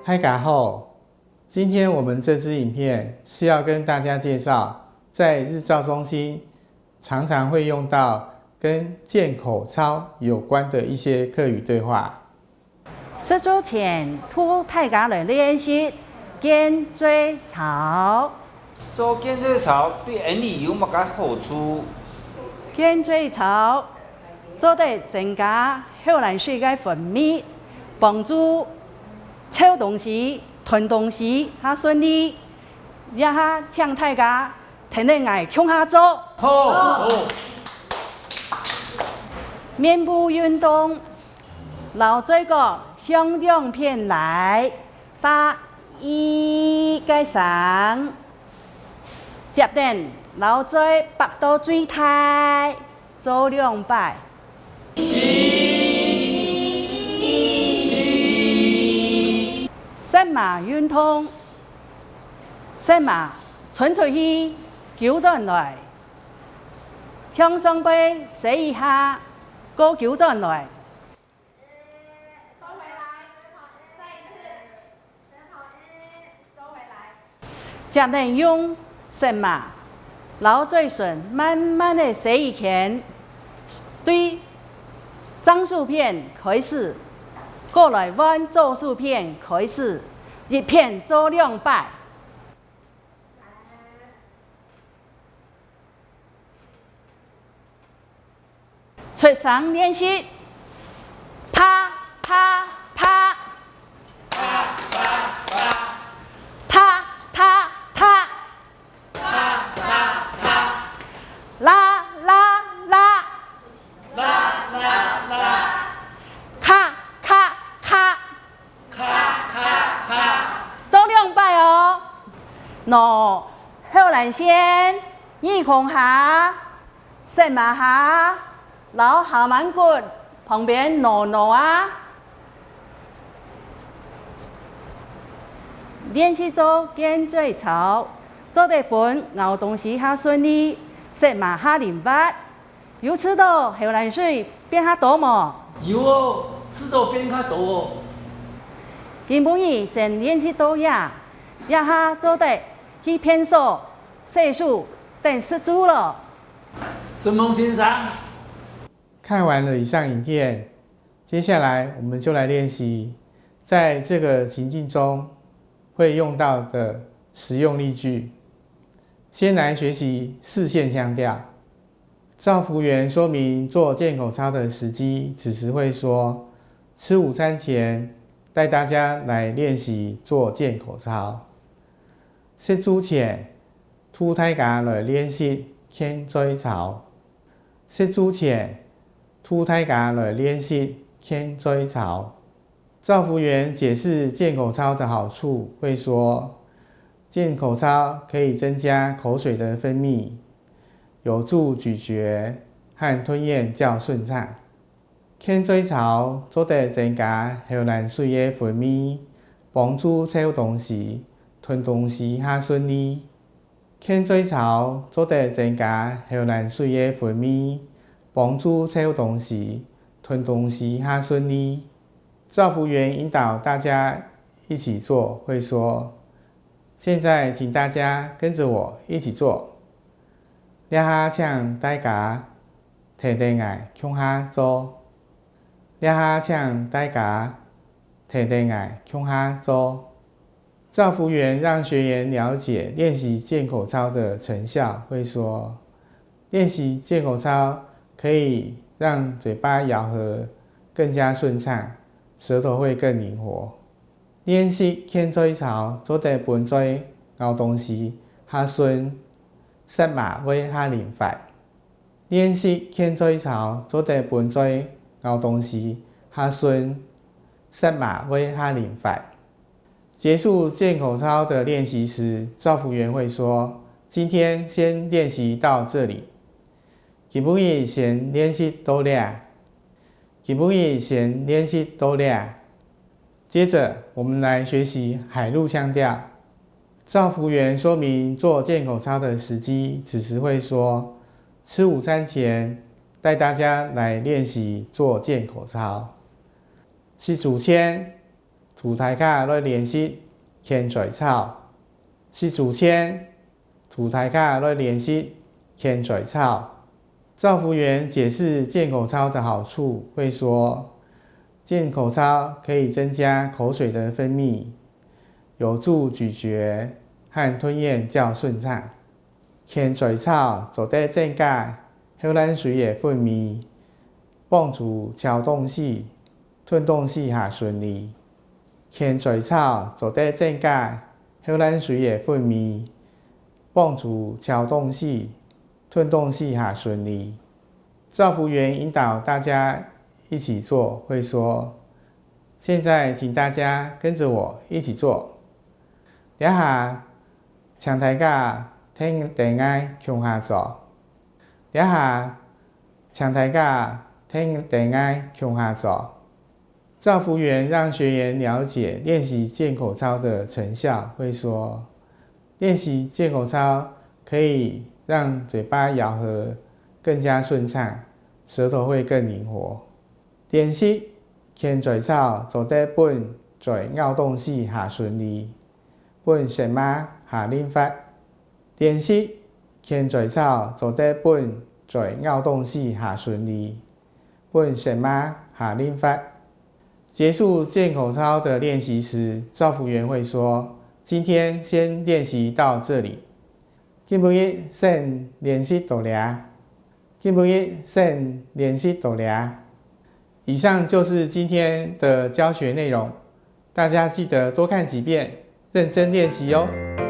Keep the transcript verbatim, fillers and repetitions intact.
大家好，今天我们这支影片是要跟大家介绍，在日照中心常常会用到跟健口操有关的一些客语对话。食晝前，同大家来练习肩胛操。 做肩胛操對𫣆俚有麼个好處？肩胛操做得增加口瀾水个分泌，幫助揫東西、吞東西較順利。這下請大家跈等𠊎共下做。好，好。面部運動，摎嘴角向兩片拉，發「咦」个聲。 接等摎嘴擘到最大，做兩擺。舌嫲運動，舌嫲伸出去，勼轉來，向上背踅一下，過勼轉來。 接等用舌嫲摎嘴脣慢慢仔踅一圈，對正手片開始，過來換左手片開始，一片做兩擺。 出聲練習，啪啪啪，啪啪啪，啦啦啦，啦啦啦，咔咔咔。 做兩擺哦。挪口瀾線，耳空下，舌嫲下，摎下頷骨旁邊挪挪啊。練習做肩胛操，做得分咬東西較順利，舌嫲較靈活。 有試著口瀾水變較多無？有哦，試著變較多哦。今晡日先練習到這，這下做得去便所、洗手等食晝囉。承蒙先生。看完了以上影片，接下來我們就來練習在這個情境中會用到的實用例句。先來學習四縣腔調。 照服員說明做健口操的時機，此時會說：「吃午餐前，帶大家來練習做健口操。」食晝前，渡大家來練習健嘴操。食晝前，渡大家來練習健嘴操。 照服員解釋健口操的好處，會說：「健口操可以增加口水的分泌，有助咀嚼和吞嚥較順暢。」健嘴操做得增加口瀾水个分泌，幫助揫東西、吞東西較順利。 健嘴操做得增加口瀾水个分泌，幫助揫東西、吞東西較順利。照服員引導大家一起做，會說：「現在請大家跟著我一起做。」這下請大家跈等𠊎共下做。這下請大家跈等𠊎共下做。 照服員讓學員了解練習健口操的成效，會說：「練習健口操可以讓嘴巴咬合更加順暢，舌頭會更靈活。」練習健嘴操做得分嘴咬東西較順，舌嫲會較靈活。 練習健嘴操做得分嘴咬東西較順，舌嫲會較靈活。結束健口操的練習時，照服員會說：「今天先練習到這裡。」今晡日先練習到這。今晡日先練習到這。接著，我們來學習海陸腔調。照服員說明做健口操的時機，此時會說：「吃午餐前，帶大家來練習做健口操。」食晝前，同大家來練習牽水草。食之前，同大家來練習牽水草。照服員解釋健口操的好處，會說，健口操可以增加口水的分泌，有助咀嚼和吞咽較順暢。牽水草做得增加口涎水个分泌，幫助嚼東西、吞東西較順利。牽水草做得增加口涎水个分泌，幫助嚼東西、吞東西較順利。照服員引導大家一起做，會說：「現在請大家跟著我一起做。」這下，請大家跈等𠊎共下做。這下，請大家跈等𠊎共下做。照服員讓學員了解練習健口操的成效，會說，練習健口操可以讓嘴巴咬合更加順暢，舌頭會更靈活。練習牽水草做得分嘴咬東西較順利，分舌嫲較靈活。練習牽水草做得分嘴咬東西較順利，分舌嫲較靈活。結束健口操的練習時，照服員會說：「今天先練習到這裡。」今晡日先練習到這。今晡日先練習到這。以上就是今天的教學內容，大家記得多看幾遍，認真練習哦。